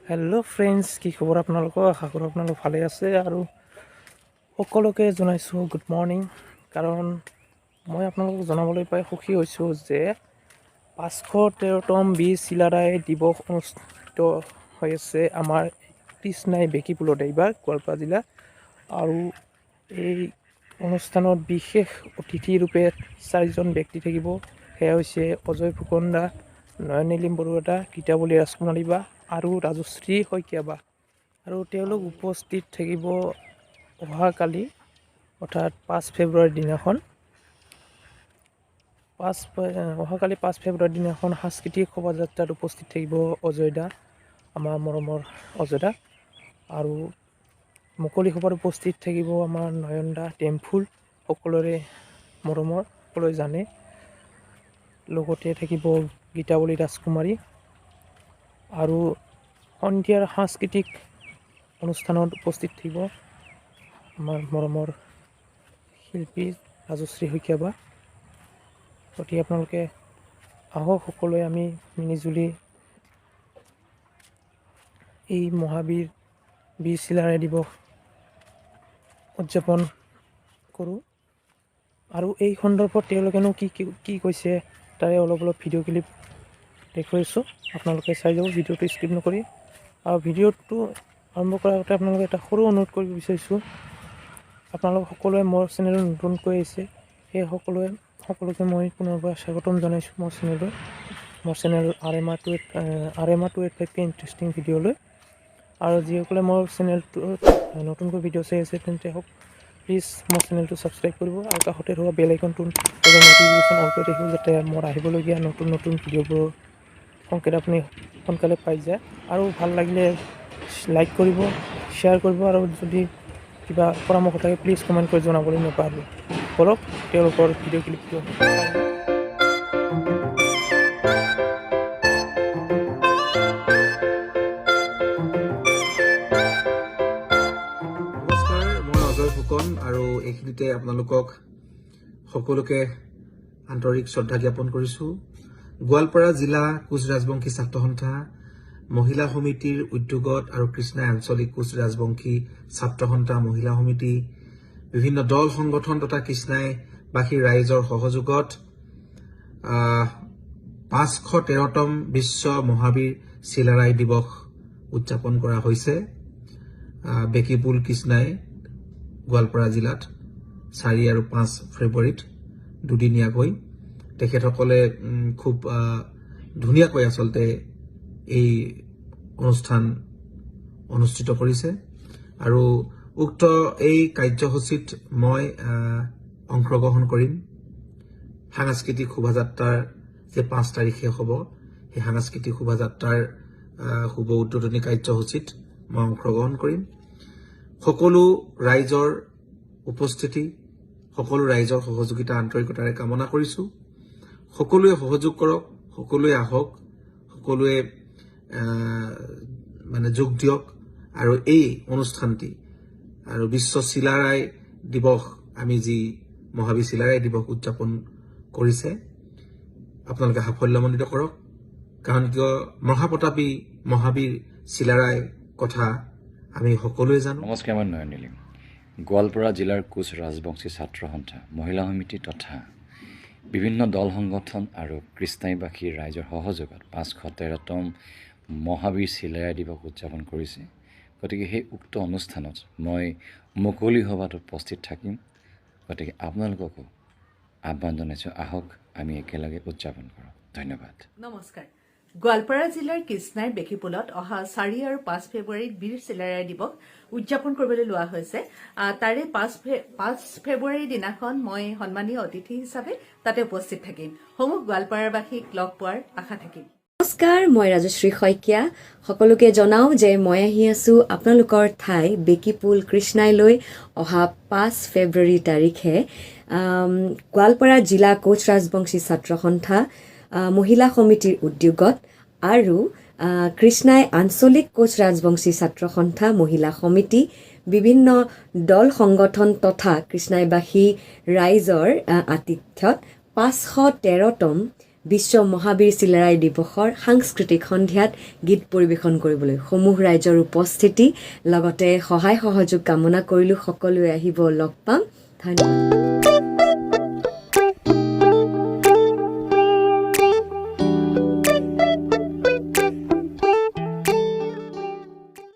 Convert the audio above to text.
Hello' friends, কি খবৰ আপোনালোকৰ? আশা কৰোঁ আপোনালোক ভালে আছে আৰু সকলোকে জনাইছোঁ গুড মৰ্ণিং। কাৰণ মই আপোনালোকক জনাবলৈ পাই সুখী হৈছোঁ যে 513তম বীৰ চিলাৰায় দিৱস অনুষ্ঠিত হৈ আছে আমাৰ কৃষ্ণাই বেকীপুলত, এইবাৰ গোৱালপাৰা জিলা। আৰু এই অনুষ্ঠানত বিশেষ অতিথি ৰূপে চাৰিজন ব্যক্তি থাকিব। সেয়া হৈছে অজয় ফুকন দা, নয়ন নীলিম বৰুৱা দা, গীতাবলী ৰাজকুমাৰী বা আৰু ৰাজশ্ৰী শইকীয়া বা। আৰু তেওঁলোক উপস্থিত থাকিব অহাকালি, অৰ্থাৎ 5 ফেব্ৰুৱাৰীৰ দিনাখন। অহাকালি 5 ফেব্ৰুৱাৰীৰ দিনাখন সাংস্কৃতিক শোভাযাত্ৰাত উপস্থিত থাকিব অজয় দা, আমাৰ মৰমৰ অজয় দা। আৰু মুকলি সভাত উপস্থিত থাকিব আমাৰ নয়ন দা টেম্পুল, সকলোৰে মৰমৰ, সকলোৱে জানে। লগতে থাকিব গীতাৱলী ৰাজকুমাৰী। আৰু সন্ধিয়াৰ সাংস্কৃতিক অনুষ্ঠানত উপস্থিত থাকিব আমাৰ মৰমৰ শিল্পী ৰাজশ্ৰী শইকীয়া বা। গতিকে আপোনালোকে আহক, সকলোৱে আমি মিলিজুলি এই মহাবীৰ বীৰ চিলাৰায় দিৱস উদযাপন কৰোঁ। আৰু এই সন্দৰ্ভত তেওঁলোকেনো কি কি কি কৈছে, তাৰে অলপ অলপ ভিডিঅ' ক্লিপ দেখুৱাইছোঁ। আপোনালোকে চাই যাব ভিডিঅ'টো স্কিপ নকৰি। আৰু ভিডিঅ'টো আৰম্ভ কৰাৰ আগতে আপোনালোকে এটা সৰু অনুৰোধ কৰিব বিচাৰিছোঁ। আপোনালোক সকলোৱে মোৰ চেনেলত নতুনকৈ আহিছে, সেই সকলোকে মই পুনৰবাৰ স্বাগতম জনাইছোঁ মোৰ চেনেললৈ, মোৰ চেনেল RMR 285 P interesting ভিডিঅ'লৈ। আৰু যিসকলে মোৰ চেনেলটোত নতুনকৈ ভিডিঅ' চাই আছে, তেন্তে হওক প্লিজ মোৰ চেনেলটো ছাবস্ক্ৰাইব কৰিব আৰু কাষতে থকা বেল আইকনটো ন'টিফিকেশ্যন অল কৰি ৰাখিব, যাতে মোৰ আহিবলগীয়া নতুন নতুন ভিডিঅ'বোৰৰ সংকেত আপুনি সোনকালে পাই যায়। আৰু ভাল লাগিলে লাইক কৰিব, শ্বেয়াৰ কৰিব আৰু যদি কিবা পৰামৰ্শ থাকে, প্লিজ কমেণ্ট কৰি জনাবলৈ নাপাহৰিব। ব'লক, তেওঁলোকৰ ভিডিঅ' ক্লিপটো চাই লওঁ। নমস্কাৰ, মই অজয় ফুকন আৰু এইখিনিতে আপোনালোকক সকলোকে আন্তৰিক শ্ৰদ্ধা জ্ঞাপন কৰিছোঁ। গোৱালপাৰা জিলা কোচ ৰাজবংশী ছাত্ৰ সন্থা মহিলা সমিতিৰ উদ্যোগত আৰু কৃষ্ণাই আঞ্চলিক কোচ ৰাজবংশী ছাত্ৰ সন্থা মহিলা সমিতি, বিভিন্ন দল সংগঠন তথা কৃষ্ণাইবাসী ৰাইজৰ সহযোগত 513তম বিশ্ব মহাবীৰ চিলাৰায় দিৱস উদযাপন কৰা হৈছে বেকীপুল, কৃষ্ণাই, গোৱালপাৰা জিলাত 4 আৰু 5 ফেব্ৰুৱাৰীত দুদিনীয়াকৈ। তেখেতসকলে খুব ধুনীয়াকৈ আচলতে এই অনুষ্ঠান অনুষ্ঠিত কৰিছে আৰু উক্ত এই কাৰ্যসূচীত মই অংশগ্ৰহণ কৰিম। সাংস্কৃতিক শোভাযাত্ৰাৰ যে 5 তাৰিখে হ'ব, সেই সাংস্কৃতিক শোভাযাত্ৰাৰ শুভ উদ্বোধনী কাৰ্যসূচীত মই অংশগ্ৰহণ কৰিম। সকলো ৰাইজৰ উপস্থিতি, সকলো ৰাইজৰ সহযোগিতা আন্তৰিকতাৰে কামনা কৰিছোঁ। সকলোৱে সহযোগ কৰক, সকলোৱে আহক, সকলোৱে মানে যোগ দিয়ক আৰু এই অনুষ্ঠানটি আৰু বিশ্ব চিলাৰায় দিৱস, আমি যি মহাবীৰ চিলাৰায় দিৱস উদযাপন কৰিছে, আপোনালোকে সাফল্যমণ্ডিত কৰক। কাৰণ কিয়, মহাপ্ৰতাপী মহাবীৰ চিলাৰায় কথা আমি সকলোৱে জানো। নমস্কাৰ, মই নয়ন নীলিম। গোৱালপাৰা জিলাৰ কোচ ৰাজবংশী ছাত্ৰ সন্থা মহিলা সমিতি তথা বিভিন্ন দল সংগঠন আৰু কৃষ্ণাইবাসী ৰাইজৰ সহযোগত 513তম মহাবীৰ চিলাৰায় দিৱস উদযাপন কৰিছে। গতিকে সেই উক্ত অনুষ্ঠানত মই মুকলি সভাত উপস্থিত থাকিম। গতিকে আপোনালোককো আহ্বান জনাইছোঁ, আহক আমি একেলগে উদযাপন কৰোঁ। ধন্যবাদ। নমস্কাৰ। গোৱালপাৰা জিলাৰ কৃষ্ণাইৰ বেকীপুলত অহা 4 আৰু 5 ফেব্ৰুৱাৰীত বীৰ চিলাৰায় দিৱস উদযাপন কৰিবলৈ লোৱা হৈছে। তাৰে 5 ফেব্ৰুৱাৰীৰ দিনাখন মই সন্মানীয় অতিথি হিচাপে তাতে উপস্থিত থাকিম। সমূহ গোৱালপাৰাবাসীক লগ পোৱাৰ আশা থাকিল। নমস্কাৰ, মই ৰাজশ্ৰী শইকীয়া। সকলোকে জনাওঁ যে মই আহি আছোঁ আপোনালোকৰ ঠাই বেকীপুল কৃষ্ণাইলৈ অহা 5 ফেব্ৰুৱাৰী তাৰিখে গোৱালপাৰা জিলা কোচ ৰাজবংশী ছাত্ৰ সন্থা মহিলা সমিতিৰ উদ্যোগত আৰু কৃষ্ণাই আঞ্চলিক কোচ ৰাজবংশী ছাত্ৰ সন্থা মহিলা সমিতি, বিভিন্ন দল সংগঠন তথা কৃষ্ণাইবাসী ৰাইজৰ আতিথ্যত 513তম বিশ্ব মহাবীৰ চিলাৰায় দিৱসৰ সাংস্কৃতিক সন্ধিয়াত গীত পৰিৱেশন কৰিবলৈ। সমূহ ৰাইজৰ উপস্থিতি লগতে সহায় সহযোগ কামনা কৰিলোঁ। সকলোৱে আহিব, লগ পাম। ধন্যবাদ।